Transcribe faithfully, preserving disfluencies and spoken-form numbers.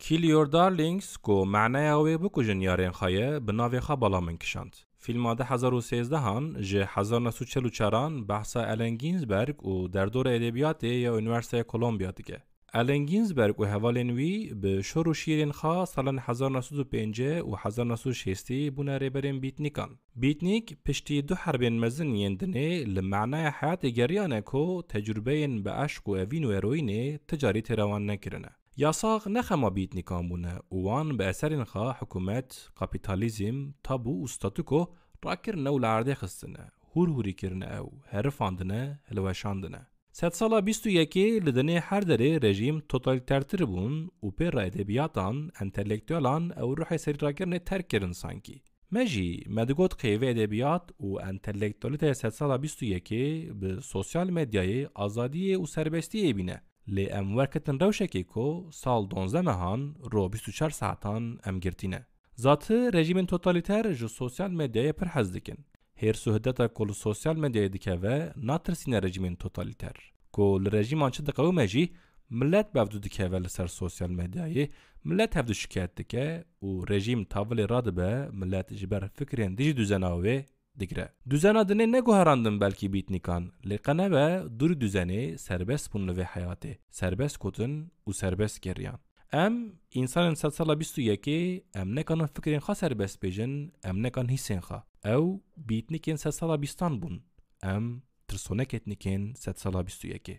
Kill Your Darlings, ku maneya wê bikujin yarên xwe ye, bi navê xwe bala min kişand. Fîlma du hezar û sêzdeh an ji hezar neh sed û çel û çar an behsa Allen Ginsberg û derdora edebiyatê ya Unîversîteya Kolombiya dike. Allen Ginsberg û hevalên wî bi şor û şîrên xwe salên hezar neh sed û pêncî û hezar neh sed û şêstî bûne rêberên beatnikan. Beatnik piştî du herbên mezin yên dinê li maneya heyatê geriyane ku tecrûbeyên bi eşq û evîn û eroînê ti carî têra wan nekirine. Yasax ne xema beatnikan bûne û wan bi eserên xwe hikûmet, kapîtalîzm, tabû û statûko rakirine û li erdê xistine, hûrhûrî kirine ew, herifandine, hilweşandine. Sedsala bîst û yekê li dinê her derê rejîm totalîtertir bûn û pê re edebiyatan, entelektuelan ew ruhê serîrakirinê terk kirin sankî. Me jî, me digot qêvê edebiyat û entelektualîteya sedsala bîst û yekê bi sosyal medyayê, azadiyê û serbestiyê bîne. Lê em werketin rewşekê ku sal duwazdeh mehan, ro bîst û çar saetan em girtî ne. Zati rejîmên totalîter ji sosyal medyayê pir hez dikin. Hêrs û hiddeta ku li sosyal medyayê dikeve, natirsîne rejîmên totalîter. Ku li rejîman çi diqewime jî, millet bi hevdu dikeve li ser sosyal medyayê, millet hevdu şikayet dike û rejîm tavilê radibe, millet ji ber fikrên dijî duzena wê digire. Duzena dinê neguherandin belkî beatnikan, lê qe nebe dûrî duzenê serbest bûn li vê heyatê, serbest gotin û serbest geriyan. Em, însanên sedsala bîst û yekê, em nekanin fikrên xwe serbest bêjin, em nekanin hîsên xwe. Ew, beatnikên sedsala bîstan bûn. Em, tirsoneketnikên sedsala bîst û yekê.